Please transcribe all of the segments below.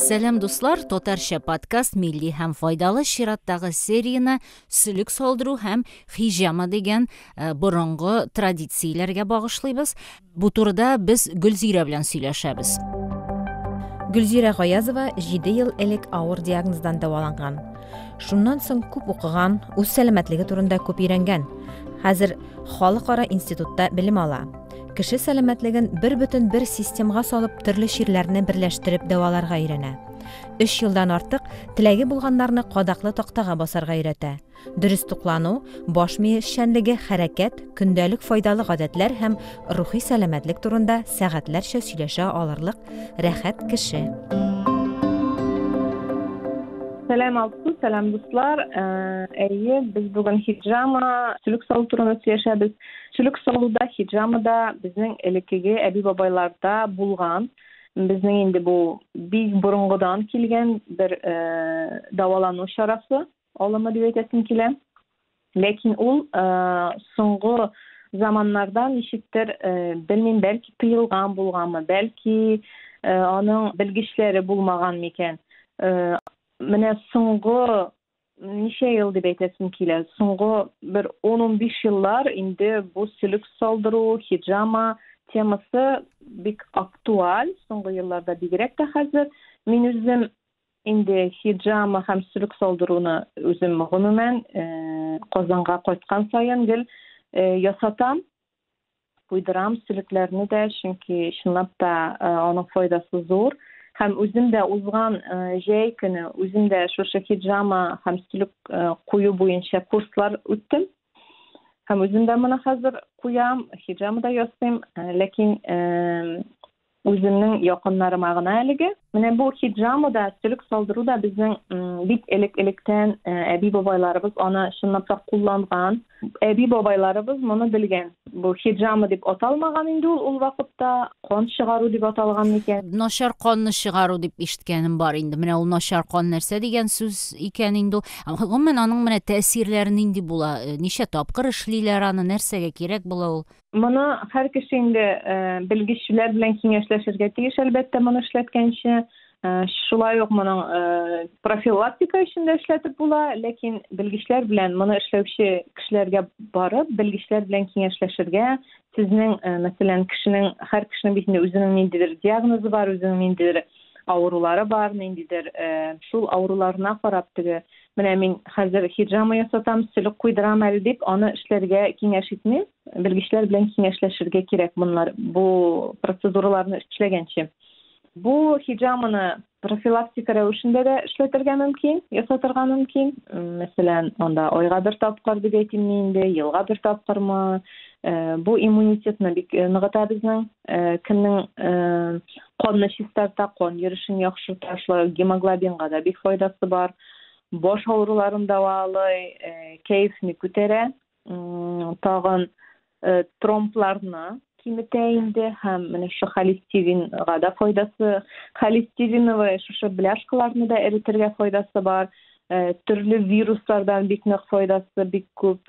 Сәлам, дуслар! Татарча подкаст милли һәм файдалы чираттагы серияне сөлек салдыру һәм хиҗама дигән борынгы традицияләргә багышлыйбыз. Бу турыда без Гөлзирә белән сөйләшәбез. Гөлзирә Гаязова 7 ел элек авыр диагноздан дәваланган. Шуннан соң күп укыган, үз сәламәтлеге турында күп өйрәнгән. Хәзер халыкара институтта белем ала. Кеше сәламәтлеген бер бөтен бер системга салып төрле чирләрне берләштереп дәваларга өйрәнә. Өч елдан артык теләге булганнарны кадаклы тактага басарга өйрәтә. Дөрес туклану, баш мие эшчәнлеге, хәрәкәт, көндәлек файдалы гадәтләр һәм рухи сәламәтлек турында сәгатьләрчә сөйләшә алырлык рәхәт кеше. Сәлам, Алсу, сәлам, дуслар. Әйе, без бүген хиджама, сөлек салу турында сөйләшәбез. Сөлек салуда, хиджамада безнең элеккеге әби-бабайларда булган. Безнең инде бу бик борынгыдан килгән бер дәвалану чарасы, алымы дип әйтәсем килә. Ләкин ул соңгы заманнарда ничектер, белмим, бәлки тыелган булганмы, бәлки аның белгечләре булмаган микән. Менә соңгы ничә ел дип әйтәсем килә, соңгы бер 10-15 еллар инде бу сөлек салдыру, хиджама темасы бик актуаль, соңгы елларда бигрәк тә хәзер. Мин үзем инде хиджама һәм сөлек салдыруны үзем гомумән Казанга кайткан саен гел ясатам, куйдырам сөлекләрне дә, чөнки чынлап та аның файдасы зур. Һәм үзем дә узган җәй көне үзем дә шушы хиджама һәм сөлек кую буенча курслар үттем. Һәм үзем дә моны хәзер куям, хиджама да ясыйм, ләкин үземнең якыннарыма гына әлеге. Менә бу хиджама да, сөлек салдыру да безнең бик элек-электән әби-бабайларыбыз аны чынлап та кулланган. Әби-бабайларыбыз моны белгән. Бу хиджама дип аталмаган инде ул ул вакытта, кан чыгару дип аталган микән? Начар канны чыгару дип ишеткәнем бар инде. Менә ул начар кан нәрсә дигән сүз икән инде ул? Гомумән, аның менә тәэсирләре нинди була? Ничә тапкыр эшлиләр аны, нәрсәгә кирәк була ул? Моны һәр кеше инде белгечләр белән киңәшләшергә тиеш, әлбәттә, моны эшләткәнче. Шулай ук моның профилактика өчен дә эшләтеп була, ләкин белгечләр белән моны эшләүче кешеләргә барып, белгечләр белән киңәшләшергә, сезнең, мәсәлән, кешенең, һәр кешенең бит инде үзенең ниндидер диагнозы бар, үзенең ниндидер авырулары бар, ниндидер шул авыруларына карап теге, менә мин хәзер хиджама ясатам, сөлек куйдырам әле дип, аны эшләргә киңәш итмим. Белгечләр белән киңәшләшергә кирәк моннар, бу процедураларны эшләгәнче. Бу хиджаманы профилактика рәвешендә дә эшләтергә мөмкин, ясатырга мөмкин. Мәсәлән, анда айга бер тапкыр дип әйтимме инде, елга бер тапкырмы. Бу иммунитетны бик ныгыта безнең. Кемнең канны чистарта, кан йөрешен яхшырта, шулай ук гемоглобинга да бик файдасы бар. Баш авыруларын дәвалый, кәефне күтәрә. Тагын тромбларны киметә инде һәм менә шушы холестеринга да файдасы, холестериновый шушы бляшкаларны да эретергә файдасы бар. Төрле вируслардан бик нык файдасы бик күп.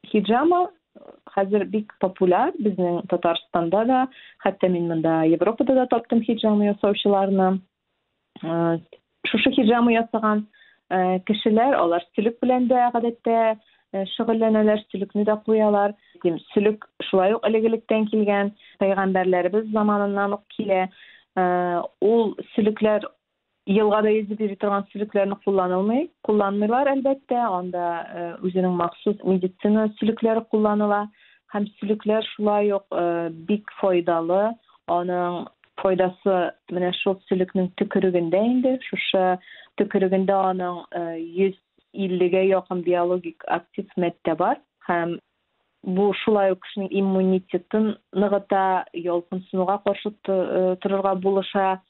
Хиджама хәзер бик популяр безнең Татарстанда да, хәтта мин монда Европада да таптым хиджама ясаучыларны. Шушы хиджама ясаган кешеләр, алар сөлек белән дә гадәттә шөгыльләнәләр, сөлекне дә куялар. Сөлек шулай ук элек-электән килгән, пәйгамбәрләребез заманыннан ук килә. Ул сөлекләр елгада йөзеп йөри торган сөлекләрне кулланылмый, кулланмыйлар, әлбәттә, анда үзенең махсус медицина сөлекләре кулланыла. Һәм сөлекләр шулай ук бик файдалы. Аның файдасы менә шул сөлекнең төкерегендә инде, шушы төкерегендә аның 150-гә якын биологик актив матдә бар. Һәм бу шулай ук кешенең иммунитетын ныгыта, ялкынсынуга каршы торырга булыша.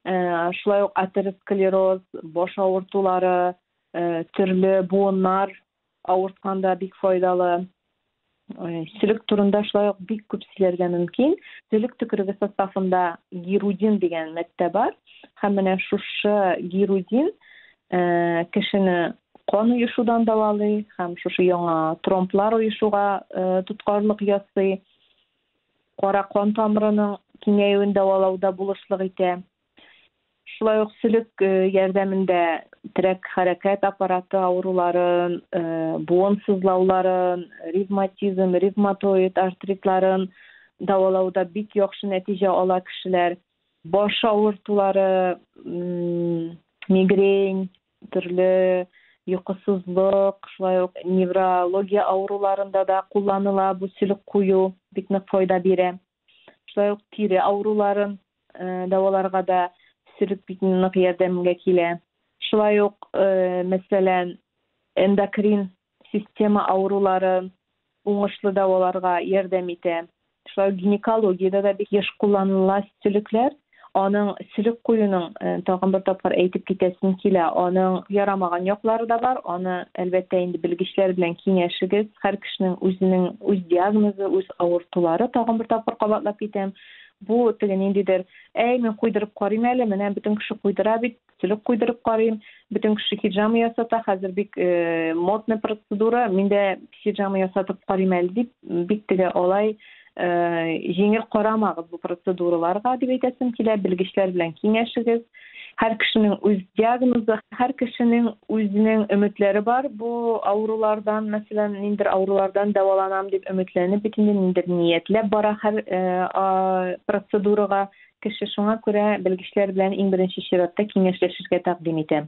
Шулай ук атеросклероз, баш авыртулары, төрле буыннар авыртканда бик файдалы. Сөлек турында шулай ук бик күп сөйләргә мөмкин. Сөлек төкереге составында гирудин дигән матдә бар. Һәм менә шушы гирудин кешене кан оешудан дәвалый һәм шушы яңа тромблар оешуга тоткарлык ясый. Кара кан тамырының киңәюен дәвалауда булышлык итә. Шулай ук сөлек ярдәмендә терәк хәрәкәт аппараты авыруларын, буын сызлауларын, ревматизм, ревматоид артритларын дәвалауда бик яхшы нәтиҗә ала кешеләр. Баш авыртулары, мигрень, төрле йокысызлык, шулай ук неврология авыруларында да кулланыла бу сөлек кую, бик нык файда бирә. Шулай ук тире авыруларын дәваларга да сөлек бик нык ярдәмгә килә. Шулай ук, мәсәлән, эндокрин система авыруларын уңышлы дәваларга ярдәм итә. Шулай ук гинекологиядә дә бик еш кулланыла сөлекләр. Аның сөлек куюның тагын бер тапкыр әйтеп китәсем килә, аның ярамаган яклары да бар. Аны, әлбәттә, инде белгечләр белән киңәшегез. Һәр кешенең үзенең үз диагнозы, үз авыртулары, тагын бер тапкыр кабатлап китәм. Бу теге ниндидер, әй, мин куйдырып карыйм әле, менә бөтен кеше куйдыра бит, сөлек куйдырып карыйм, бөтен кеше хиджама ясата, хәзер бик модный процедура, мин дә хиджама ясатып карыйм әле дип, бик теге алай җиңел карамагыз бу процедураларга дип әйтәсем килә, белгечләр белән киңәшегез. Һәр кешенең үз диагнозы, һәр кешенең үзенең өметләре бар бу авырулардан, мәсәлән, ниндидер авырулардан дәваланам дип өметләнеп бит инде ниндидер ниятләп бара һәр процедурага кеше, шуңа күрә белгечләр белән иң беренче чиратта киңәшләшергә тәкъдим итәм.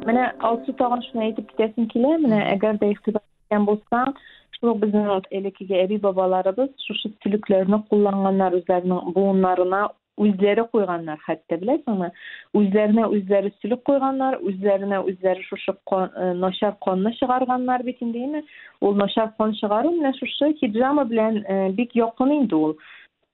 Менә Алсу, тагын шуны әйтеп китәсем килә, менә әгәр дә игътибар иткән булсаң, шул ук безнең элеккеге әби-бабаларыбыз шушы сөлекләрне кулланганнар, үзләренең буыннарына үзләре куйганнар, хәтта, беләсеңме? Үзләренә үзләре сөлек куйганнар, үзләренә үзләре шушы начар канны чыгарганнар бит инде, әйме? Ул начар кан чыгару менә шушы хиджама белән бик якын инде ул.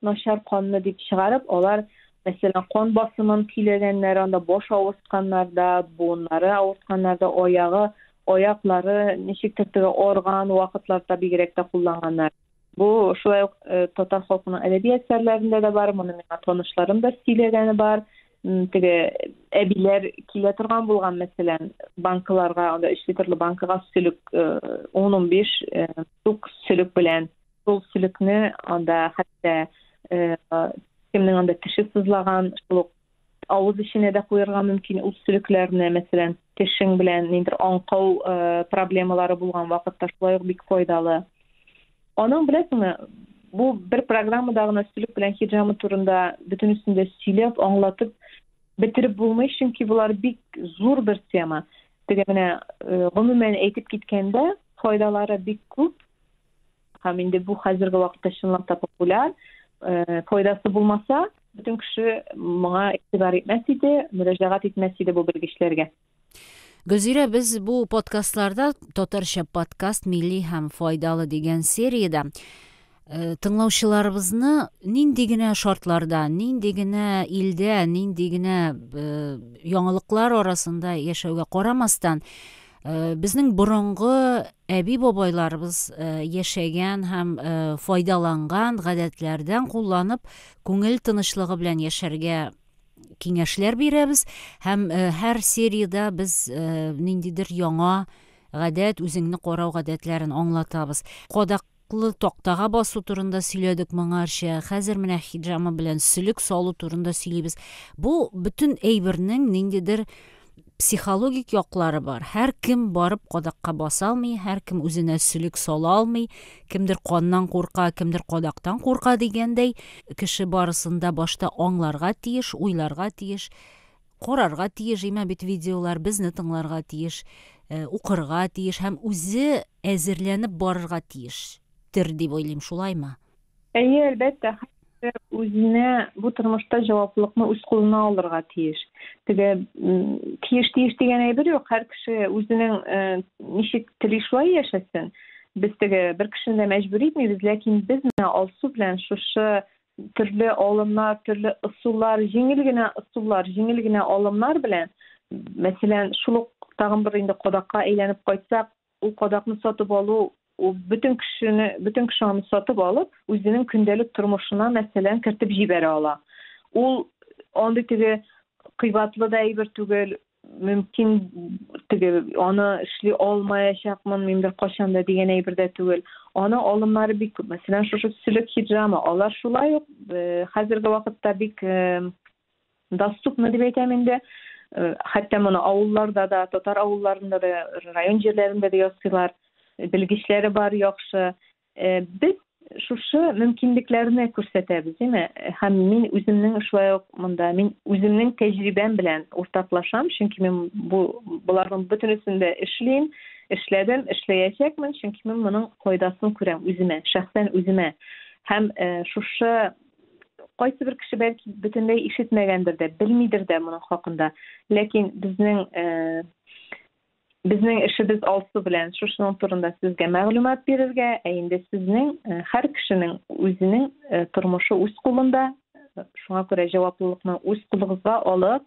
Начар канны дип чыгарып, алар, мәсәлән, кан басымын көйләгәннәр, анда баш авыртканнарда, буыннары авыртканнарда, аягы, аяклары ничектер теге арган вакытларда бигрәк тә кулланганнар. Бу шулай ук татар халкының әдәби әсәрләрендә дә бар, моны миңа танышларым да сөйләгәне бар. Теге әбиләр килә торган булган, мәсәлән, банкаларга, анда 3 литрлы банкага сөлек, 10-15 штук сөлек белән. Шул сөлекне анда хәтта кемнең анда теше сызлаган, шул ук авыз эченә дә куярга мөмкин ул сөлекләрне, мәсәлән, тешең белән ниндидер аңкау проблемалары булган вакытта шулай ук бик файдалы. Аның, беләсеңме, бу бер программада гына сөлек белән хиджама турында бөтенесен дә сөйләп, аңлатып бетереп булмый, чөнки болар бик зур бер тема. Теге менә гомумән әйтеп киткәндә, файдалары бик күп. Һәм инде бу хәзерге вакытта чынлап та популяр. Файдасы булмаса, бөтен кеше моңа игътибар итмәс иде, мөрәҗәгать итмәс иде бу белгечләргә. Гөлзирә, без бу подкастларда Татарча подкаст милли һәм файдалы дигән сериядә тыңлаучыларыбызны нинди генә шартларда, нинди генә илдә, нинди генә яңалыклар арасында яшәүгә карамастан, безнең борынгы әби-бабайларыбыз яшәгән һәм файдаланган гадәтләрдән кулланып, күңел тынычлыгы белән яшәргә киңәшләр бирәбез. Һәм һәр сериядә без ниндидер яңа гадәт, үзеңне карау гадәтләрен аңлатабыз. Кадаклы тактага басу турында сөйләдек моңарчы. Хәзер менә хиджама белән сөлек салу турында сөйлибез. Бу бөтен әйбернең ниндидер психологик яклары бар. Һәр кем барып кадакка баса алмый, һәр кем үзенә сөлек сала алмый, кемдер каннан курка, кемдер кадактан курка дигәндәй, кеше барысын да башта аңларга тиеш, уйларга тиеш, карарга тиеш, имә бит видеолар, безне тыңларга тиеш, укырга тиеш һәм үзе әзерләнеп барырга тиеш. Тер дип уйлыйм, шулаймы? Әйе, әлбәттә, үзенә бу тормышта җаваплылыкны үз кулына алырга тиеш. Теге тиеш тиеш дигән әйбер юк, һәр кеше үзенең ничек тели шулай яшәсен. Без теге бер кешене дә мәҗбүр итмибез, ләкин без менә Алсу белән шушы төрле алымнар, төрле ысуллар, җиңел генә ысуллар, җиңел генә алымнар белән, мәсәлән, шул ук тагын бер инде кадакка әйләнеп кайтсак, ул кадакны сатып алу, ул бөтен кешене, бөтен кеше аны сатып алып, үзенең көндәлек тормышына, мәсәлән, кертеп җибәрә ала. Ул андый теге кыйбатлы да әйбер түгел, мөмкин теге аны эшли алмаячакмын мин беркайчан да дигән әйбер дә түгел. Аның алымнары бик күп. Мәсәлән, шушы сөлек хиджама, алар шулай ук хәзерге вакытта бик доступны дип әйтәм инде. Хәтта моны авылларда да, татар авылларында да, район җирләрендә дә ясыйлар. Белгечләре бар яхшы. Без шушы мөмкинлекләрне күрсәтәбез, димә? Һәм мин үземнең шулай ук монда, мин үземнең тәҗрибәм белән уртаклашам, чөнки мин бу боларның бөтенесен дә эшлим, эшләдем, эшләячәкмен, чөнки мин моның файдасын күрәм үземә, шәхсән үземә. Һәм шушы кайсы бер кеше бәлки бөтенләй ишетмәгәндер дә, белмидер дә моның хакында. Ләкин безнең Безнең эшебез Алсу белән шушының турында сезгә мәгълүмат бирергә, ә инде сезнең, һәр кешенең үзенең тормышы үз кулында, шуңа күрә җаваплылыкны үз кулыгызга алып,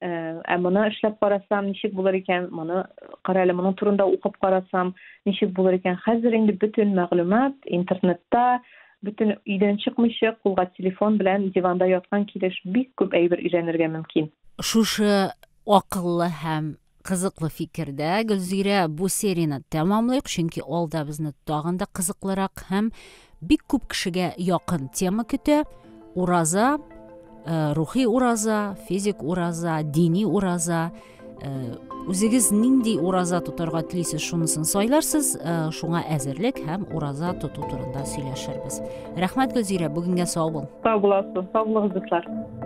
ә моны эшләп карасам, ничек булыр икән, моны, кара әле, моның турында укып карасам, ничек булыр икән. Хәзер инде бөтен мәгълүмат интернетта, бөтен өйдән чыкмыйча, кулга телефон белән диванда яткан килеш бик күп әйбер өйрәнергә мөмкин. Шушы акыллы һәм Кызыклы фикердә, Гөлзирә, бу серияне тәмамлыйк, чөнки алда безне тагын да кызыклырак һәм бик күп кешегә якын тема көтә. Ураза, э, рухи ураза, физик ураза, дини ураза. Э, үзегез нинди ураза тотарга телисез, шунысын сайларсыз, э, шуңа әзерлек һәм ураза тоту турында сөйләшербез. Рәхмәт, Гөлзирә, бүгенгә сау бул. Сау буласыз, сау булыгыз, дуслар.